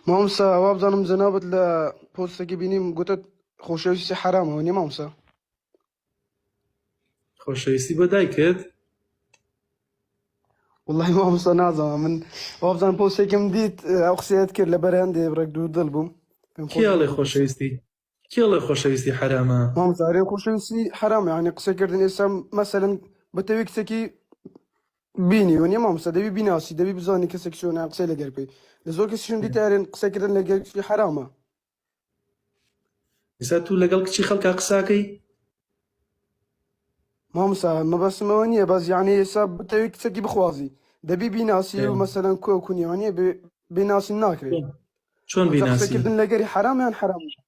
مامۆستا وابزانم جەنابت لە پۆستێکی بینیم گوتت خۆشەویستی حەرامە وەنیە مامۆستا؟ خۆشەویستی بۆ دایکت؟ وەڵی مامۆستا نازانم من وابزانم پۆستێکم دیت ئەو قسەیەت کرد لەبەر هەندێ بڕێک دوو دڵ بووم پێم خۆش کێ ئەڵێ بوو بپرسم. خۆشەویستی کێ ئەڵێ خۆشەویستی حەرامە؟ مامۆستا ئەرێ خۆشەویستی حەرامە یعنی قسەکردن ئێستا مەسەلەن بتەوێ کچێکی بینی وەنیە مامۆستا دەبی بیناسی دەبی بزانی کەسێک چۆنە قسەی لەگەر بکەی لە زۆر کەسیشم دیتە ئەرێن قسەکردن لەگەر کچی حەرامە ئێستا تو لەگەڵ کچی خەڵکا قساکەی؟ مامۆستا مەبەستم ئەوە نییە بەس یعنی ئێستا بتەوێ کچێکی بخوازی دەبی بیناسی و مەسەلەن کۆ کونی وەنیە بێ بیناسی ناکرێ چۆن ئەوجا بیناسی؟ قسەکردن لەگەری حەرام یان حەرام نییە؟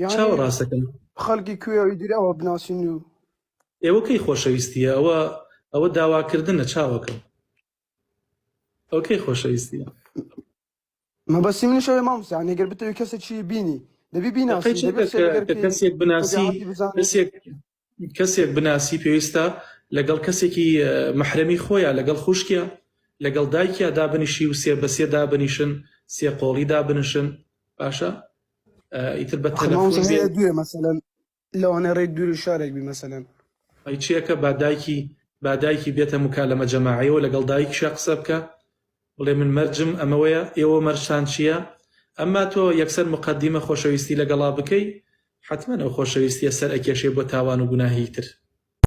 یعنی چاوە ڕاستەکەم خەڵکی کوێ و ئیدری ئەوە بناسین و ئێوە کەی خۆشەویستیە ئەوە ئەوە داواکردنە چاوەکەم ئەوە کەی خۆشەویستیە مەبەستی منیش ئەوەیە مامۆستا یعنی گەر بتەوێ کەسێکی بینی دەبی دەقەی بیناسی چەکە دەبی قسەی کە لەگەر کە بکەی کەسێک بناسی تەبیعەتی بزانی کەسێک کەسێک بناسی پێویستە لەگەڵ کەسێکی مەحرەمی خۆیا لەگەڵ خوشکیا لەگەڵ دایکیا دابنیشی و سێ بە سێ دابنیشن سێ قۆڵی دابنشن باشە ئیتر بە ئەخ تەلەفۆن مامۆستا بێ هەیە دوێ مەسەلەن لەوانەیە ڕێی دووری شارێک بی مەسەلەن. ئەی چیەکە با دایکی با دایکی بێتە مکالەمە جەماعیەوە لەگەڵ دایکیشا قسە بکە بڵێ من مەرجم ئەمەوەیە ئێوە مەرجتان چیە ئەمما تۆ یەکسەر مقەدیمە خۆشەویستی لەگەڵا بکەی حەتمەن ئەو خۆشەویستیە سەر ئەکێشێ بۆ تاوان و گوناهی تر.